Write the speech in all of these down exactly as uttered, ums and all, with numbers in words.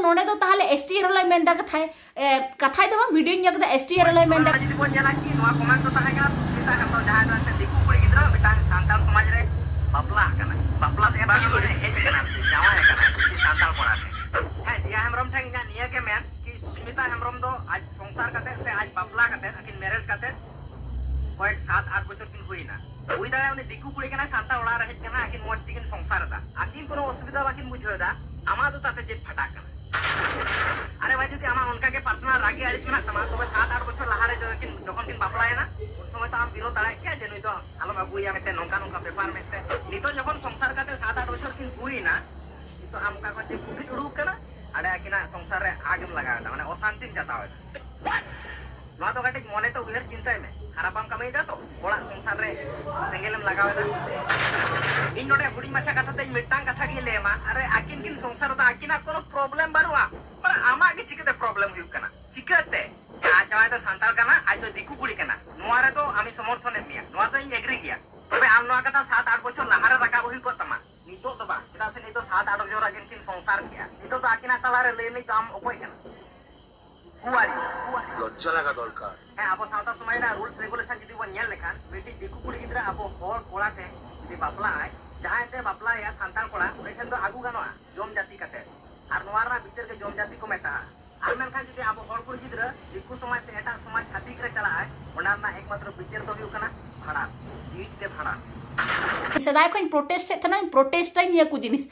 ᱱᱚᱰᱮ ᱫᱚ ᱛᱟᱦᱚᱞᱮ ᱮᱥ ᱴᱤ ᱟᱨ ᱦᱚᱞᱚᱭ ᱢᱮᱱᱫᱟ ᱠᱟᱛᱷᱟᱭ, ᱮ, ᱠᱟᱛᱷᱟᱭ ᱫᱚ ᱵᱟᱝ, ᱵᱷᱤᱰᱤᱭᱳᱧ ᱧᱮᱞ ᱠᱮᱫᱟ, ᱮᱥ ᱴᱤ ᱟᱨ ᱦᱚᱞᱚᱭ ᱢᱮᱱᱫᱟ᱾ ᱡᱩᱫᱤ ᱵᱚᱱ ᱧᱮᱞᱟ ᱠᱤ ᱱᱚᱣᱟ ᱠᱚᱢᱮᱱᱴ ᱫᱚ ᱛᱟᱦᱮᱸ ᱠᱟᱱᱟ ᱥᱩᱥᱢᱤᱛᱟ ᱦᱮᱢᱵᱨᱚᱢ, ᱡᱟᱦᱟᱸᱭ ᱫᱚ ᱢᱤᱫᱴᱟᱝ ᱫᱤᱠᱩ ᱠᱩᱲᱤ ᱜᱤᱫᱽᱨᱟᱹ ᱢᱤᱫᱴᱟᱝ ᱥᱟᱱᱛᱟᱲ ᱥᱚᱢᱟᱡᱽ ᱨᱮ ᱵᱟᱯᱞᱟ ᱟᱠᱟᱱᱟ, ᱵᱟᱯᱞᱟ ᱛᱮ ᱵᱟᱝ ᱢᱟᱱᱮ ᱦᱮᱡ ᱟᱠᱟᱱᱟ, ᱡᱟᱶᱟᱭ ᱟᱠᱟᱱᱟ ᱢᱤᱫᱴᱤᱡ ᱥᱟᱱᱛᱟᱲ ᱠᱚᱲᱟ ᱴᱷᱮᱱ᱾ ᱦᱮᱸ, ᱡᱤᱭᱟ ᱦᱮᱢᱵᱨᱚᱢ ᱴᱷᱮᱱ ᱤᱧᱟᱹᱜ ᱱᱤᱭᱟᱹ ᱜᱮ ᱢᱮᱱ ᱠᱤ ᱥᱩᱥᱢᱤᱛᱟ ᱦᱮᱢᱵᱨᱚᱢ ᱫᱚ ᱟᱡ ᱥᱚᱝᱥᱟᱨ ᱠᱟᱛᱮ ᱥᱮ ᱟᱡ ᱵᱟᱯᱞᱟ ᱠᱟᱛᱮ, ᱟᱹᱠᱤᱱ ᱢᱮᱨᱮᱡᱽ ᱠᱟᱛᱮ ᱠᱚᱭᱮᱠ ᱥᱟᱛ ᱟᱴ ᱵᱚᱪᱷᱚᱨ ᱠᱤᱱ ᱦᱩᱭᱱᱟ, ᱦᱩᱭ ᱫᱟᱲᱮᱭᱟᱜᱼᱟ ᱩᱱᱤ ᱫᱤᱠᱩ ᱠᱩᱲᱤ ᱠᱟᱱᱟᱭ, ᱥᱟᱱᱛᱟᱲ ᱚᱲᱟᱜ ᱨᱮ ᱦᱮᱡ ᱠᱟᱱᱟ, ᱟᱹᱠᱤᱱ ᱢᱚᱡᱽ ᱛᱮᱠᱤᱱ ᱥᱚᱝᱥᱟᱨ ᱮᱫᱟ, ᱟᱹᱠᱤᱱ ᱠᱳᱱᱳ ᱚᱥᱩᱵᱤᱫᱷᱟ ᱵᱟᱹᱠᱤᱱ ᱵᱩᱡᱷᱟᱹᱣ ᱮᱫᱟ, ᱟᱢᱟᱜ ᱫᱚ ᱛᱟᱛᱮ ᱪᱮᱫ ᱯᱷᱟᱴᱟᱜ ᱠᱟᱱᱟ? ᱟᱨᱮ ᱵᱷᱟᱭ, ᱡᱩᱫᱤ ᱟᱢᱟᱜ ᱚᱱᱠᱟ ᱜᱮ ᱯᱟᱨᱥᱚᱱᱟᱞ ᱨᱟᱹᱜᱤ ᱟᱹᱲᱤᱥ ᱢᱮᱱᱟᱜ ᱛᱟᱢᱟ, ᱛᱚᱵᱮ ᱥᱟᱛ ᱟᱴ ᱵᱚᱪᱷᱚᱨ ᱞᱟᱦᱟ ᱨᱮ ᱡᱚᱠᱷᱚᱱ ᱠᱤᱱ, ᱡᱚᱠᱷᱚᱱ ᱠᱤᱱ ᱵᱟᱯᱞᱟᱭᱮᱱᱟ, ᱩᱱ ᱥᱚᱢᱚᱭ ᱛᱚ ᱟᱢ ᱵᱤᱨᱳᱫ ᱫᱟᱲᱮᱭᱟᱜ ᱠᱮᱭᱟ ᱡᱮ ᱱᱩᱭ ᱫᱚ ᱟᱞᱚᱢ ᱟᱹᱜᱩᱭᱟ ᱢᱮᱱᱛᱮ, ᱱᱚᱝᱠᱟ ᱱᱚᱝᱠᱟ ᱵᱮᱯᱟᱨ ᱢᱮᱱᱛᱮ᱾ ᱱᱤᱛᱚᱜ ᱡᱚᱠᱷᱚᱱ ᱥᱚᱝᱥᱟᱨ ᱠᱟᱛᱮ ᱥᱟᱛ ᱟᱴ ᱵᱚᱪᱷᱚᱨ ᱠᱤᱱ ᱦᱩᱭᱮᱱᱟ, ᱱᱤᱛᱚᱜ ᱟᱢ ᱚᱠᱟ ᱠᱷᱚᱱ ᱪᱮᱫ ᱯᱩᱴᱷᱤ ᱩᱰᱩᱠ ᱠᱟᱱᱟ, ᱟᱨᱮ ᱟᱹᱠᱤᱱᱟᱜ ᱥᱚᱝᱥᱟᱨ ᱨᱮ ᱟᱜ ᱮᱢ ᱞᱟᱜᱟᱣ ᱮᱫᱟ, ᱢᱟᱱᱮ ᱚᱥᱟᱱᱛᱤᱢ ᱡᱟᱛᱟᱣ ᱮᱫᱟ᱾ ᱱᱚᱣᱟ ᱫᱚ ᱠᱟᱹᱴᱤᱡ ᱢᱚᱱᱮ ᱛᱮ ᱩᱭᱦᱟᱹᱨ ᱪᱤᱱᱛᱟᱹᱭ ᱢᱮ, ᱠᱷᱟᱨᱟᱯᱟᱢ ᱠᱟᱹᱢᱤᱭᱮᱫᱟ ᱛᱚ, ᱚᱲᱟᱜ ᱥᱚᱝᱥᱟᱨ ᱨᱮ ᱥᱮᱸᱜᱮᱞᱮᱢ ᱞᱟᱜᱟᱣ ᱮᱫᱟ᱾ ᱤᱧ ᱱᱚᱰᱮ ᱦᱩᱰᱤᱧ ᱢᱟᱪᱷᱟ ᱠᱟᱛᱷᱟ ᱛᱮᱧ ᱢᱤᱫᱴᱟᱝ ᱠᱟᱛᱷᱟ ᱜᱤᱧ ᱞᱟᱹᱭ ᱟᱢᱟ, ᱟᱨᱮ ᱟᱹᱠᱤᱱ ᱠᱤᱱ ᱥᱚᱝᱥᱟᱨ ᱮᱫᱟ, ᱟᱹᱠᱤᱱᱟᱜ ᱠᱳᱱᱳ ᱯᱨᱚᱵᱞᱮᱢ ᱵᱟᱹᱱᱩᱜᱼᱟ, ᱢᱟᱱᱮ ᱟᱢᱟᱜ ᱜᱮ ᱪᱤᱠᱟᱹᱛᱮ ᱯᱨᱚᱵᱞᱮᱢ ᱦᱩᱭᱩᱜ ᱠᱟᱱᱟ? ᱪᱤᱠᱟᱹᱛᱮ? ᱟᱡ ᱡᱟᱶᱟᱭ ᱫᱚ ᱥᱟᱱᱛᱟᱲ ᱠᱟᱱᱟ, ᱟᱡ ᱫᱚ ᱫᱤᱠᱩ ᱠᱩᱲᱤ ᱠᱟᱱᱟ, ᱱᱚᱣᱟ ᱨᱮᱫᱚ ᱟᱢᱤᱧ ᱥᱚᱢᱚᱨᱛᱷᱚᱱᱮᱫ ᱢᱮᱭᱟ, ᱱᱚᱣᱟ ᱨᱮᱫᱚ ᱤᱧ ᱮᱜᱽᱨᱤ ᱜᱮᱭᱟ᱾ ᱛᱚᱵᱮ ᱟᱢ ᱱᱚᱣᱟ ᱠᱟᱛᱷᱟ ᱥᱟᱛ ᱟᱴ ᱵᱚᱪᱷᱚᱨ ᱞᱟᱦᱟ ᱨᱮ ᱨᱟᱠᱟᱵ ᱦᱩᱭ ᱠᱚᱜ ᱛᱟᱢᱟ, ᱱᱤᱛᱚᱜ ᱫᱚ ᱵᱟᱝ᱾ ᱪᱮᱫᱟᱜ ᱥᱮ ᱱᱤᱛᱚᱜ ᱥᱟᱛ ᱟᱴ ᱵᱚᱪᱷᱚᱨ ᱟᱹᱠᱤᱱ ᱠᱤᱱ ᱥᱚᱝᱥᱟᱨ ᱠᱮᱜᱼᱟ, ᱱᱤᱛᱚᱜ ᱫᱚ ᱟᱹᱠᱤᱱᱟᱜ ᱛᱟᱞᱟᱨᱮ ᱞᱟᱹᱭ ᱢᱤᱫ ᱫᱚ ᱟᱢ ᱚᱠᱚᱭ ᱠᱟᱱᱟ? Who are you? Who are you? ᱞᱚᱡᱽᱡᱟ ᱞᱟᱜᱟ ᱫᱚᱨᱠᱟᱨ᱾ ᱦᱮᱸ, ᱟᱵᱚ ᱥᱟᱶᱛᱟ ᱥᱚᱢᱟᱡᱽ ᱨᱮᱱᱟᱜ ᱨᱩᱞᱥ ᱨᱮᱜᱩᱞᱮᱥᱚᱱ ᱡᱩᱫᱤ ᱵᱚᱱ ᱧᱮᱞ ᱞᱮᱠᱷᱟᱱ, ᱢᱤᱫᱴᱤᱡ ᱫᱤᱠᱩ ᱠᱩᱲᱤ ᱜᱤᱫᱽᱨᱟᱹ ᱟᱵᱚ ᱦᱚᱲ ᱠᱚᱲᱟ ᱴᱷᱮᱱ ᱡᱩᱫᱤ ᱵᱟᱯᱞᱟᱜ ᱟᱭ, ᱡᱟᱦᱟᱸᱭ ᱛᱮ ᱵᱟᱯᱞᱟᱭᱮᱭᱟ ᱥᱟᱱᱛᱟᱲ ᱠᱚᱲᱟ, ᱩᱱᱤ ᱴᱷᱮᱱ ᱫᱚ ᱟᱹᱜᱩ ᱜᱟᱱᱚᱜᱼᱟ ᱡᱚᱢ ᱡᱟᱹᱛᱤ ᱠᱟᱛᱮ, ᱟᱨ ᱱᱚᱣᱟ ᱨᱮᱱᱟᱜ ᱵᱤᱪᱟᱹᱨ ᱜᱮ ᱡᱚᱢ ᱡᱟᱹᱛᱤ ᱠᱚ ᱢᱮᱛᱟᱜᱼᱟ᱾ ᱟᱨ ᱢᱮᱱᱠᱷᱟᱱ ᱡᱩᱫᱤ ᱟᱵᱚ ᱦᱚᱲ ᱠᱩᱲᱤ ᱜᱤᱫᱽᱨᱟᱹ ᱫᱤᱠᱩ ᱥᱚᱢᱟᱡᱽ ᱥᱮ ᱮᱴᱟᱜ ᱥᱚᱢᱟᱡᱽ ᱪᱷᱟᱹᱛᱤᱠ ᱨᱮ ᱪᱟᱞᱟᱜ ᱟᱭ, ᱚᱱᱟ ᱨᱮᱱᱟᱜ ᱮᱠᱢᱟᱛᱨᱚ ᱵᱤᱪᱟᱹᱨ ᱫᱚ ᱦᱩᱭᱩᱜ ᱠᱟᱱᱟ ᱵᱷᱟᱸᱰᱟᱱ, ᱡᱤᱣᱤᱫ ᱛᱮ ᱵᱷᱟᱸᱰᱟᱱ᱾ ᱥᱮᱫᱟᱭ ᱠᱷᱚᱱ ᱯᱨᱚᱴᱮᱥᱴ ᱮᱫ ᱛᱟᱦᱮᱱᱟᱹᱧ, ᱯᱨᱚᱴᱮᱥᱴ ᱟᱹᱧ ᱱᱤᱭᱟᱹ ᱠᱚ ᱡᱤᱱᱤᱥ᱾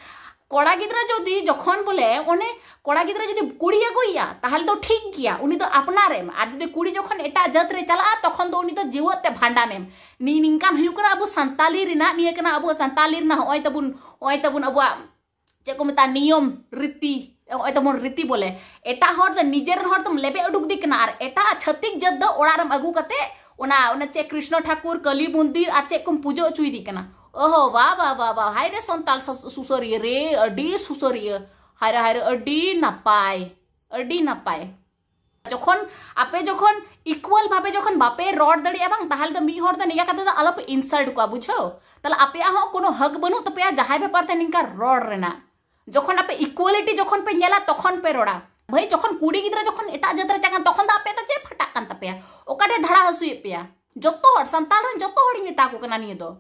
ᱠᱚᱲᱟ ᱜᱤᱫᱽᱨᱟᱹ ᱡᱩᱫᱤ ᱡᱚᱠᱷᱚᱱ ᱵᱚᱞᱮ ᱚᱱᱮ ᱠᱚᱲᱟ ᱜᱤᱫᱽᱨᱟᱹ ᱡᱩᱫᱤ ᱠᱩᱲᱤ ᱟᱹᱜᱩᱭᱮᱭᱟ, ᱛᱟᱦᱚᱞᱮ ᱫᱚ ᱴᱷᱤᱠ ᱜᱮᱭᱟ, ᱩᱱᱤ ᱫᱚ ᱟᱯᱱᱟᱨᱮᱢ᱾ ᱟᱨ ᱡᱩᱫᱤ ᱠᱩᱲᱤ ᱡᱚᱠᱷᱚᱱ ᱮᱴᱟᱜ ᱡᱟᱹᱛ ᱨᱮ ᱪᱟᱞᱟᱜᱼᱟ, ᱛᱚᱠᱷᱚᱱ ᱫᱚ ᱩᱱᱤ ᱫᱚ ᱡᱤᱣᱮᱫ ᱛᱮ ᱵᱷᱟᱸᱰᱟᱱᱮᱢ᱾ ᱱᱤ-, ᱱᱤᱝᱠᱟᱱ ᱦᱩᱭᱩᱜ ᱠᱟᱱᱟ ᱟᱵᱚ ᱥᱟᱱᱛᱟᱞᱤ ᱨᱮᱱᱟᱜ, ᱱᱤᱭᱟᱹ ᱠᱟᱱᱟ ᱟᱵᱚ ᱥᱟᱱᱛᱟᱞᱤ ᱨᱮᱱᱟᱜ, ᱦᱚᱸᱜᱼᱚᱭ ᱛᱟᱵᱚᱱ, ᱦᱚᱸᱜᱼᱚᱭ ᱛᱟᱵᱚᱱ ᱟᱵᱚᱣᱟᱜ ᱪᱮᱫ ᱠᱚ ᱢᱮᱛᱟᱜᱼᱟ, ᱱᱤᱭᱚᱢ ᱨᱤᱛᱤ, ᱱᱚᱜᱼᱚᱭ ᱛᱟᱵᱚᱱ ᱨᱤᱛᱤ ᱵᱚᱞᱮ᱾ ᱮᱴᱟᱜ ᱦᱚᱲ ᱫᱚ ᱱᱤᱡᱮᱨ ᱦᱚᱲ ᱫᱚᱢ ᱞᱮᱵᱮᱫ ᱩᱰᱩᱠ ᱫᱤ ᱠᱟᱱᱟ, ᱟᱨ ᱮᱴᱟᱜ ᱪᱷᱟᱹᱛᱤᱠ ᱡᱟᱹᱛ ᱫᱚ ᱚᱲᱟᱜ ᱨᱮᱢ ᱟᱹᱜᱩ ᱠᱟᱛᱮ ᱚᱱᱟ, ᱚᱱᱟ ᱪᱮᱫ ᱠᱨᱤᱥᱱᱚ ᱴᱷᱟᱠᱩᱨ, ᱠᱟᱹᱞᱤ ᱢᱚᱱᱫᱤᱨ ᱟᱨ ᱪᱮᱫ ᱠᱚᱢ ᱯᱩᱡᱟᱹ ᱦᱚᱪᱚᱭᱮᱫᱤ ᱠᱟᱱᱟ᱾ ᱚᱦᱚ, ᱵᱟ, ᱵᱟ, ᱵᱟ, ᱵᱟ, ᱦᱟᱭ ᱨᱮ ᱥᱟᱱᱛᱟᱞ ᱥᱩ-, ᱥᱩᱥᱟᱹᱨᱤᱭᱟᱹ ᱨᱮ, ᱟᱹᱰᱤ ᱥᱩᱥᱟᱹᱨᱤᱭᱟᱹ᱾ ᱦᱟᱭ ᱨᱮ, ᱦᱟᱭ ᱨᱮ, ᱟᱹᱰᱤ ᱱᱟᱯᱟᱭ, ᱟᱹᱰᱤ ᱱᱟᱯᱟᱭ᱾ ᱡᱚᱠᱷᱚᱱ ᱟᱯᱮ ᱡᱚᱠᱷᱚᱱ equal ᱵᱷᱟᱵᱮ ᱡᱚᱠᱷᱚᱱ ᱵᱟᱯᱮ ᱨᱚᱲ ᱫᱟᱲᱮᱭᱟᱜᱼᱟ ᱵᱟᱝ, ᱛᱟᱦᱚᱞᱮ ᱫᱚ ᱢᱤᱫ ᱦᱚᱲ ᱫᱚ ᱱᱤᱝᱠᱟ ᱠᱟᱛᱮ ᱫᱚ ᱟᱞᱚᱯᱮ insult ᱠᱚᱣᱟ, ᱵᱩᱡᱷᱟᱹᱣ? ᱛᱟᱦᱚᱞᱮ ᱟᱯᱮᱭᱟᱜ ᱦᱚᱸ ᱠᱳᱱᱳ ᱦᱟᱠ ᱵᱟᱹᱱᱩᱜ ᱛᱟᱯᱮᱭᱟ ᱡᱟᱦᱟᱸᱭ ᱵᱮᱯᱟᱨ ᱛᱮ ᱱᱤᱝᱠᱟ ᱨᱚᱲ ᱨᱮᱱᱟᱜ᱾ ᱡᱚᱠᱷᱚᱱ ᱟᱯᱮ ᱤᱠᱩᱣᱟᱞᱤᱴᱤ ᱡᱚᱠᱷᱚᱱ ᱯᱮ ᱧᱮᱞᱟ, ᱛᱚᱠᱷᱚᱱ ᱯᱮ ᱨᱚᱲᱟ᱾ ᱵᱷᱟᱹᱭ, ᱡᱚᱠᱷᱚᱱ ᱠᱩᱲᱤ ᱜᱤᱫᱽᱨᱟᱹ ᱡᱚᱠᱷᱚᱱ ᱮᱴᱟᱜ ᱡᱟᱹᱛ ᱨᱮ ᱪᱟᱠᱟᱱ, ᱛᱚᱠᱷᱚᱱ ᱫᱚ ᱟᱯᱮ ᱫᱚ ᱪᱮᱫ ᱯᱷᱟᱴᱟᱜ ᱠᱟᱱ ᱛᱟᱯᱮᱭᱟ? ᱚᱠᱟᱴᱷᱮ ᱫᱷᱟᱲᱟ ᱦᱟᱹᱥᱩᱭᱮᱫ ᱯᱮᱭᱟ? ᱡᱚᱛᱚ ᱦᱚᱲ, ᱥᱟᱱᱛᱟᱲ ᱨᱮᱱ ᱡᱚᱛᱚ ᱦᱚᱲᱤᱧ ᱢᱮᱛᱟ ᱠᱚ ᱠᱟᱱᱟ ᱱᱤᱭᱟᱹ ᱫᱚ᱾